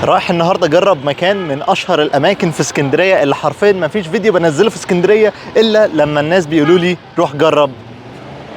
رايح النهارده اجرب مكان من اشهر الاماكن في اسكندريه، اللي حرفيا ما فيش فيديو بنزله في اسكندرية الا لما الناس بيقولوا لي روح جرب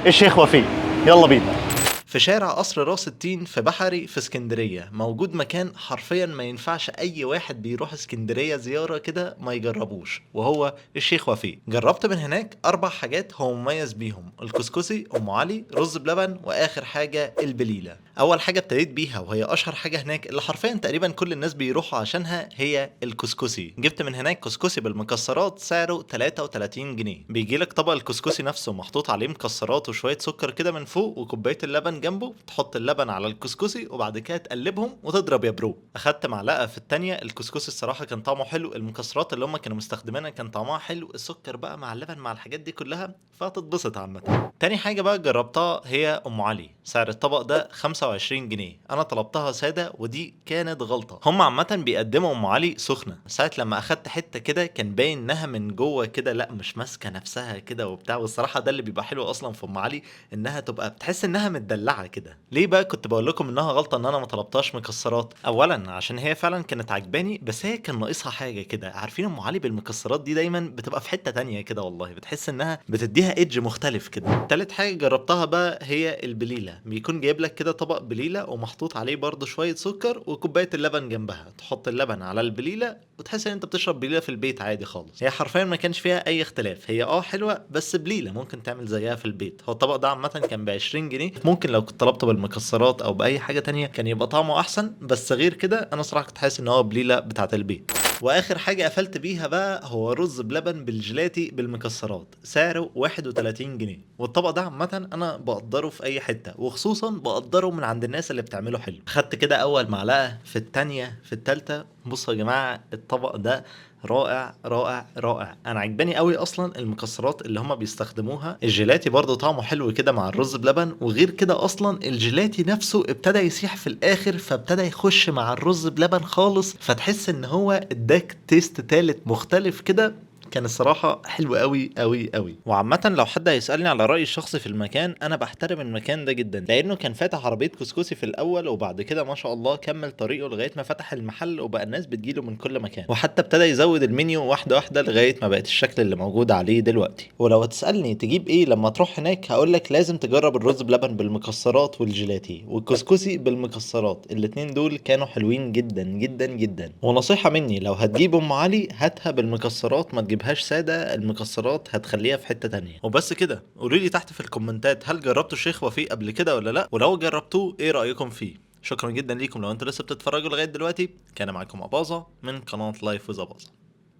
الشيخ وفيق. يلا بينا. في شارع قصر راس التين في بحري في اسكندرية موجود مكان حرفيا ما ينفعش اي واحد بيروح اسكندرية زيارة كده ما يجربوش، وهو الشيخ وفيق. جربت من هناك 4 حاجات هو مميز بيهم: الكسكسي، ام علي، رز بلبن، واخر حاجة البليلة. اول حاجة ابتديت بيها وهي اشهر حاجة هناك اللي حرفيا تقريبا كل الناس بيروحوا عشانها هي الكسكسي. جبت من هناك كسكسي بالمكسرات سعره 33 جنيه. بيجي لك طبق الكسكسي نفسه محطوط عليه مكسرات وشوية سكر كده من فوق، وكوباية اللبن جنبه. تحط اللبن على الكسكسي وبعد كده تقلبهم وتضرب يا bro. اخدت معلقة في التانية، الكسكسي الصراحة كان طعمه حلو، المكسرات اللي هم كانوا مستخدمينها كان طعمها حلو، السكر بقى مع اللبن مع الحاجات دي كلها فهتتبسط عامة. تاني حاجة بقى جربتها هي ام علي. سعر الطبق ده 25 جنيه. انا طلبتها سادة ودي كانت غلطة. هم عامة بيقدموا ام علي سخنة. ساعة لما اخدت حتة كده كان باين انها من جوه كده لا مش ماسكة نفسها كده وبتاع، والصراحة ده اللي بيبقى حلو اصلا في ام علي، انها تبقى بتحس انها متدلعة كده. ليه بقى كنت بقول لكم انها غلطة ان انا ما طلبتهاش مكسرات؟ اولا عشان هي فعلا كانت عجباني، بس هي كان ناقصها حاجة كده. عارفين ام علي بالمكسرات دي دايما بتبقى في حتة تانية كده، والله بتحس انها بتديها edge مختلف كده. تالت حاجة جربتها بقى هي البليلة. بيكون جايب لك كده طبق بليلة ومحطوط عليه برضه شوية سكر وكوباية اللبن جنبها. تحط اللبن على البليلة وتحس ان انت بتشرب بليلة في البيت عادي خالص. هي حرفيا ما كانش فيها اي اختلاف، هي حلوة بس بليلة ممكن تعمل زيها في البيت. هو الطبق ده عامة كان ب 20 جنيه، ممكن لو كنت طلبته بالمكسرات او باي حاجة تانية كان يبقى طعمه احسن، بس غير كده انا صراحة كنت حاسس ان هو بليلة بتاعت البيت. واخر حاجة قفلت بيها بقى هو رز بلبن بالجيلاتي بالمكسرات، سعره 31 جنيه. والطبق ده عامة انا بقدره في اي حتة، وخصوصا بقدره من عند الناس اللي بتعمله حلو. خدت كده اول معلقة، في التانية، في التالتة. بصوا يا جماعة الطبق ده رائع رائع رائع. انا عجباني قوي اصلا المكسرات اللي هما بيستخدموها. الجيلاتي برضو طعمه حلو كده مع الرز بلبن، وغير كده اصلا الجيلاتي نفسه ابتدى يسيح في الاخر، فابتدى يخش مع الرز بلبن خالص، فتحس ان هو اداك taste تالت مختلف كده. كان الصراحة حلو قوي قوي قوي. وعامة لو حد هيسألني على رأيي الشخصي في المكان، أنا بحترم المكان ده جدا، لأنه كان فاتح عربية كسكسي في الأول، وبعد كده ما شاء الله كمل طريقه لغاية ما فتح المحل، وبقى الناس بتجيله من كل مكان، وحتى ابتدى يزود المنيو واحدة واحدة لغاية ما بقت الشكل اللي موجود عليه دلوقتي. ولو هتسألني تجيب إيه لما تروح هناك، هقولك لازم تجرب الرز بلبن بالمكسرات والجيلاتي والكسكسي بالمكسرات، الاتنين دول كانوا حلوين جدا جدا جدا. ونصيحة مني، لو هتجيب أم علي هاتها بالمكسرات، ما تجيبهاش سادة، المكسرات هتخليها في حتة تانية. وبس كده، قولوا لي تحت في الكومنتات هل جربتوا الشيخ وفيق قبل كده ولا لا، ولو جربتوه ايه رأيكم فيه. شكرا جدا ليكم لو انتوا لسه بتتفرجوا لغاية دلوقتي. كان معاكم أباظة من قناة Life with أباظة.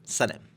سلام.